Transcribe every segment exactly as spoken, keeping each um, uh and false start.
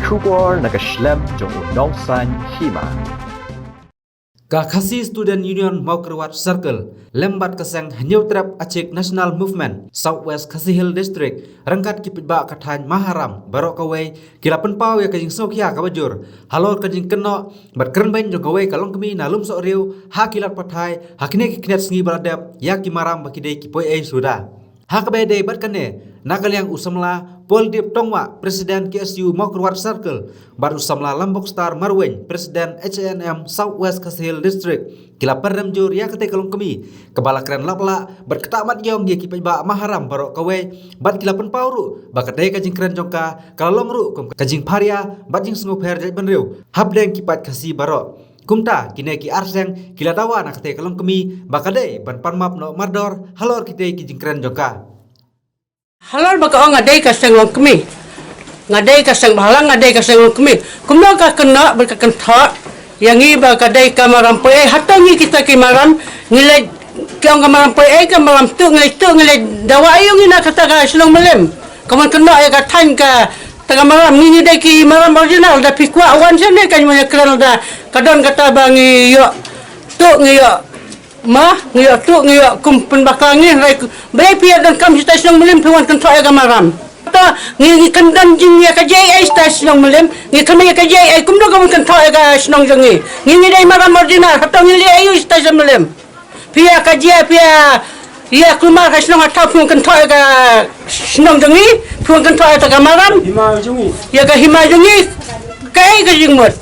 Khubor na ka shlem jong u nongsan hima. Ka Khasi Student Union Mawkyrwat Circle lem bad ka seng Hynñiewtrep Achik National Movement South West Khasi Hills District ryngkat ki paidbah ka thaiñ Maharam baroh kawei ki la pynpaw ïa ka jingsngewkhia kaba jur halor ka jingkynnoh bad krenbeiñ jong kawei ka longkmie na Lumsohriu ha ki lad pathai ha kine ki khyndiat sngi ba la dep ïa ki maram ba ki dei ki poi ei suda. Ha kaba ïadei bad kane, na ka liang u samla Poldip Tongwah, President K S U Mawkyrwat Circle, bad u samla Lambokstar Marwein, President H A N M South West Khasi Hills District, ki la pynrem jur ïa katei ka longkmie kaba la kren lap lah bad ktah mat ïong ïa ki paidbah Maharam baroh kawei bad ki la pynpaw ruh ba katei ka jingkren jong ka ka la long ruh kum ka jingpharia bad jingsngewpher jaitbynriew hapdeng ki paid Khasi baroh. Kumta kine ki ar seng ki la dawa na katei ka longkmie ba ka dei ban pan map noh mardor halor kitei ki jingkren jong ka. Halor ba ka ong nga dei ka seng longkmie, nga dei ka seng bhalang, nga dei ka seng longkmie. Kumno ka kynnoh bad ka kynthoh ïa ngi ba ka dei ka maram poi ei? Hato ngi kita ki maram ngi leh, ki ong ka maram poi ei, ka maram tuh, ngi leh tuh, ngi leh dawa aïu ngi na kata ka shnong Mylliem? Ka mon kynnoh ïa ka thaiñ kata ka maram, ngi ngi dei ki maram original. Da phi kwah wan shane kan mon ïa kren da ka don kata ba ngi ïoh tuh, ngi ïoh ma, ngi ïoh tuh, ngi ïoh kum pynbakla ngi, hynrei balei phi ïa donkam shatai shnong Mylliem phi wan kynthoh ïa ka maram? To ngi, ngi kyndon jingïakajia ei shatai shnong Mylliem? Ngi kyndan ïakajia ei, kumno ka wan kynthoh ïa ka shnong jong ngi? Ngi ngi dei maram original, hato ngi leh aïu shatai shnong Mylliem? Phi ïakajia, phi ïa, ïa kulmar ha shnong ha thaw, phi wan kynthoh ïa ka shnong jong ngi, phi wan kynthoh ïa ka maram, hima jong ngi, ïa ka hima jong ngi. Kaei ka jingmut?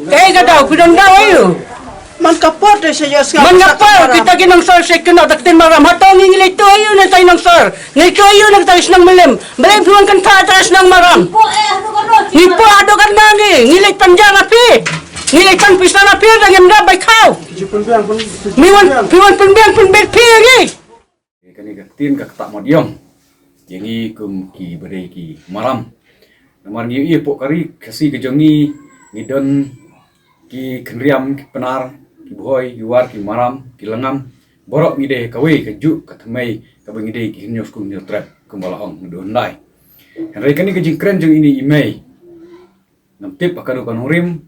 Kaei ka daw, phi don daw aïu? Man ka por te sa ïa ska man ka por kita ki nongsor sa kynnoh da ka ktien maram. Hato ngi ngi leh tuh aïu na kita ki nongsor? Ngi leh tuh aïu na kita ki shnong Mylliem? Balei phi wan kynthoh ïa kita ki shnong maram? Ngi poh haduh katno ngi, ngi leh pynjah na phi, ngi leh pynpisa na phi, da ngim da bai khaw. Mi wan, phi wan pynbiang pynbit phi ïa ngi. Kane ka ktien ka ktah mat ïong ïa ngi kum ki ba dei ki maram. Namar ngi ïohi hapoh ka ri Khasi ka jong ngi, ngi don ki khynriam, ki Pnar, ki Bhoi, ki War, ki Maram, ki Lyngngam. Baroh ngi dei kawei ka juk ka thymmei kaba ngi dei ki Hynñiewskum Hynñiewtrep kumba la ong naduh hyndai. Hynrei kane ka jingkren jong ine i mei, ngam tip ha kano ka nongrim.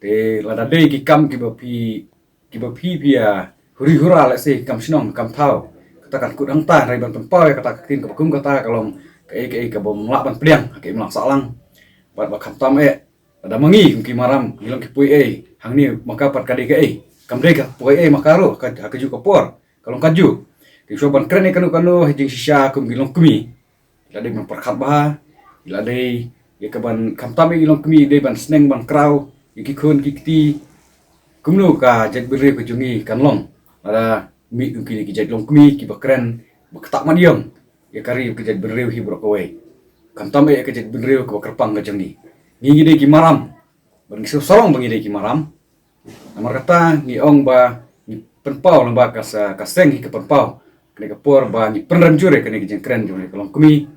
Te lada dei ki kam kiba phi, kiba phi phi ïa huri hura, lehse kam shnong kam thaw, kata kan kut hangta, hynrei ban pynpaw ïa kata ka ktien kaba kum kata ka long kaei kaei kabym lah ban pdiang ha ka imlang sahlang. Bad ba khamtam eh, lada ma ngi kum ki maram ngi long ki poi ei hangne, ma ka pat ka dei kaei? Kam dei ka poi ei ma ka ruh ha ka, ha kajuh ka por, ka long kajuh. Te shuwa ban kren ïa kano kano ha jingshisha kum ki longkmie, la dei ban pyrkhat bha, la dei ïa ka ban khamtam ïa ki longkmie, dei ban sneng ban kraw ïa ki khun ki kti. Kumno ka jaitbynriew ka jong ngi kan long lada mih kum kine ki jait longkmie kiba kren ba ktah mat ïong ïa ka ri, ïa ka jaitbynriew hi baroh kawei, khamtam eh ïa ka jaitbynriew kaba kyrpang ka jong ngi? Ngi ngi dei ki maram, bad ngi sngewsarong ba ngi dei ki maram. Namar kata ngi ong ba ngi pynpaw, lem bad ka sa, ka seng hi ka pynpaw kane ka por ba ngi pynrem jur ïa kane ka jingkren jong kane ka longkmie.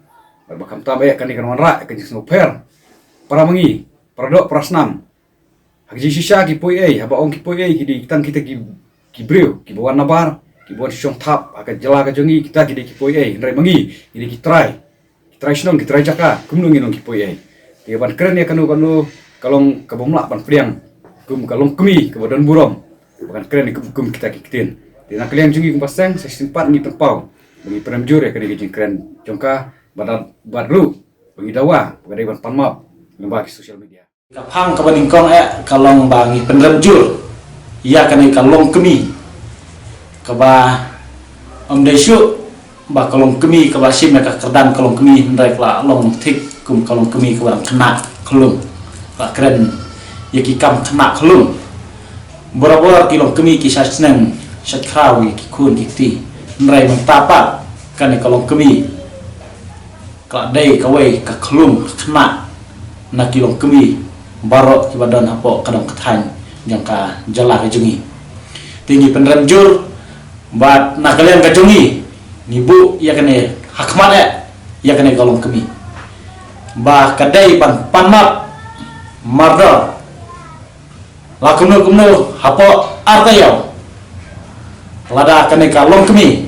Bad ba khamtam eh kane kan wanrah ïa ka jingsngewpher para ma ngi, para doh para snam. Ha ka jingshisha ki poi ei, haba ong ki poi ei ki dei tang kita ki, ki briew kiba wan nabar, kiba wan shong thap ha ka jylla ka jong ngi, kita ki dei ki poi ei. Hynrei ma ngi, ngi dei ki trai, ki trai shnong, ki trai jaka, kumno ngin long ki poi ei? Te ban kren ïa kano kano ka long kabym lah ban pdiang kum ka longkmie kaba don burom ba kan kren kum, kum kita ki ktien. Te na ka liang jong ngi kum ka seng, sa shisien pat ngi pynpaw ba ngi pynrem jur ïa kane ka jingkren jong ka, bad, bad ruh ba ngi dawa ba ka dei ban pan map lyngba ki social media. Ka phang kaba nyngkong eh ka long ba ngi pynrem jur ïa kane ka longkmie kaba ym dei shuh ba ka longkmie kaba shim ïa ka kyrdan ka longkmie, hynrei ka la long thik kum ka longkmie kaba dang khynnah khyllung, ka la kren ïa ki kam khynnah khyllung. Barabor ki longkmie ki shah sneng shah khraw ïa ki khun ki kti, hynrei mynta pat kane ka longkmie ka la dei kawei ka khyllung ka khynnah na ki longkmie baroh kiba don hapoh ka dong ka thaiñ jong ka jylla ka jong ngi. Te ngi pynrem jur bad na ka liang ka jong ngi, ngi buh ïa kane ha khmat eh ïa kane ka longkmie ba ka dei ban pan map mardor. La kumno kumno hapoh ar taïew, lada kane ka longkmie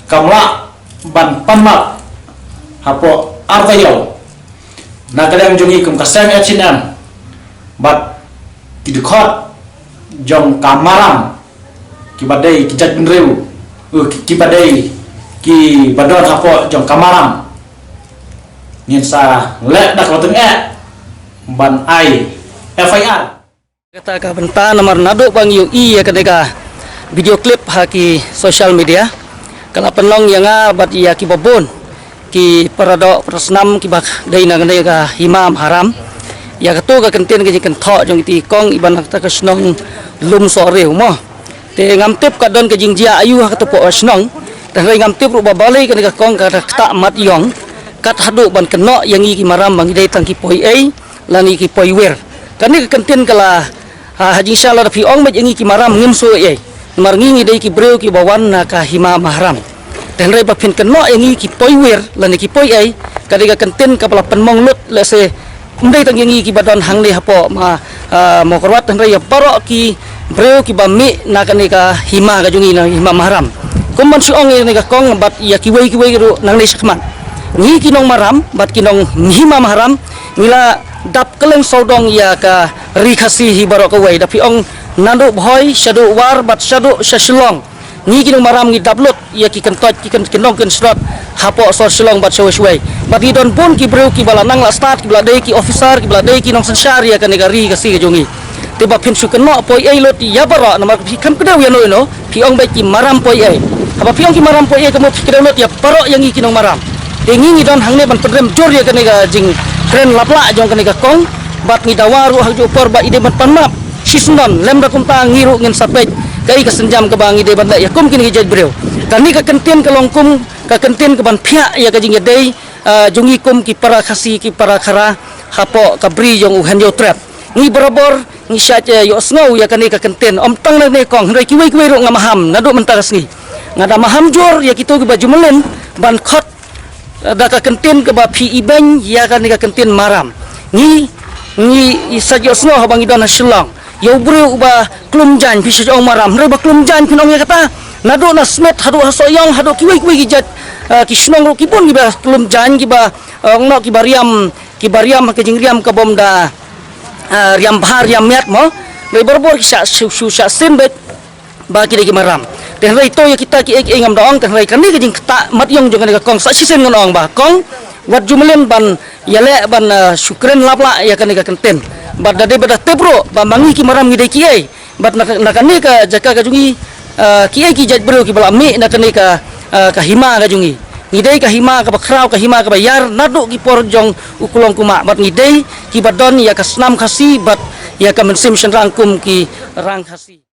kam lah ban pan map hapoh ar taïew, Na ka liang jong ngi kum ka seng H N M bad ki dkhot jong ka Maram, kiba dei ki jaitbynriew, eh, ki, kiba dei kiba don hapoh jong ka Maram, ngin sa leh da kaba tyngeh ban ai F I R. Kata ka bynta namar naduh ba ngi ïohi ïa kane ka video clip ha ki social media, ka la pynlong ïa nga bad ïa kiba bun ki para doh para snam kiba dei na kane ka Hima Maharam ïa kato ka kyntien ka jingkynthoh jong iti kong iba na kata ka shnong Lumsohriew mo. Te ngam tip ka don ka jingjia aïu ha kato ka shnong. Te hynrei ngam tip ruh ba balei kane ka kong ka da ktah mat ïong kat haduh ban kynnoh ïa ngi ki Maram ba ngi dei tang ki poi ei lane ki poi wir. Kane ka kyntien ka la, ha, ha jingshisha lada phi ong beit ïa ngi ki Maram ngim shu ei ei. Namar ngi ngi dei ki briew kiba wan na ka Hima Maharam. Te hynrei ba phin kynnoh ïa ngi ki poi wir lane ki poi ei, ka dei ka kyntien kaba la pynmong lut lehse ym dei tang ïa ngi kiba don hangne hapoh ma, ah, Mawkyrwat, hynrei ïa baroh ki briew kiba mih na kane ka hima ka jong ngi na Hima Maharam. Kum ban shu ong ïa kane ka kong bad ïa kiwei kiwei ruh nangne shakhmat, ngi ki nong Maram bad ki nong Hima Maharam ngi la dap kylleng sawdong ïa ka Ri Khasi hi baroh kawei, da phi ong naduh Bhoi shaduh War bad shaduh sha Shillong. Ngi ki nong Maram ngi dap lut ïa ki kyntoit ki kyn-, kyndong kynshlot hapoh sor Shillong bad shawei shawei. Bad ngi don bun ki briew kiba la nang la stad, kiba la dei ki officer, kiba la dei ki nongsynshar ïa kane ka Ri Khasi ka jong ngi. Te ba phin shu kynnoh poi ei lut ïa baroh namar phi kam kdew ïa no ïa no, phi ong beit ki Maram poi ei. Haba phi ong ki Maram poi ei ka mut phi kdew lut ïa baroh ïa ngi ki nong Maram. Te ngi ngi don hangne ban pynrem jur ïa kane ka jingkren laplah jong kane ka kong. Bad ngi dawa ruh ha kajuh por ba i dei ban pan map shisyndon, lymda kumta ngi ruh ngin sa peit kaei ka sienjam kaba ngi dei ban leh ïa kum kine ki jaitbynriew. Kane ka kyntien ka long kum ka kyntien kaban phiah ïa ka jingïadei, ah, jong ngi kum ki para Khasi ki para Khara hapoh ka Bri jong u Hynñiewtrep. Ngi barabor ngi shait, eh, ïohsngew ïa kane ka kyntien, ym tang na kane ka kong hynrei kiwei kiwei ruh nga maham naduh mynta ka sngi. Nga da maham jur ïa kito kiba ju mlien ban khot, eh, da ka kyntien kaba phi ibeiñ ïa kane ka kyntien Maram. Ngi, ngi i sa ïohsngew haba ngi don ha Shillong ïa u briew uba Klumjaiñ, phi sa ong Maram, hynrei ba Klumjaiñ phin ong ïa kata. Naduh na Smit haduh ha Sohiong haduh kiwei kiwei ki jait, eh, ki shnong ruh ki bun kiba Klumjaiñ, kiba, eh, ong noh kiba riam, kiba riam ha ka jingriam kabym da, eh, riam bha riam miat mo. Hynrei barabor ki shah shu, shu shah sien beit ba ki dei ki Maram. Te hynrei to ïa kita kiei kiei ngam da ong, te hynrei kane ka jingktah mat ïong jong kane ka kong sa shisien ngan ong ba kong wat ju mlien ban ïaleh ban, ah, shu kren laplah ïa kane ka kyntien. Bad da dei ba da tip ruh ba ma ngi ki Maram ngi dei kiei. Bad na, na kane ka jaka ka jong ngi, ah, kiei ki jaitbynriew kiba la mih na kane ka, ah, ka hima ka jong ngi. Ngi dei ka hima kaba khraw, ka hima kaba ïar naduh ki por jong u Klong Kuma. Bad ngi dei kiba don ïa ka snam Khasi bad ïa ka mynsiem shynrang kum ki Rang Khasi.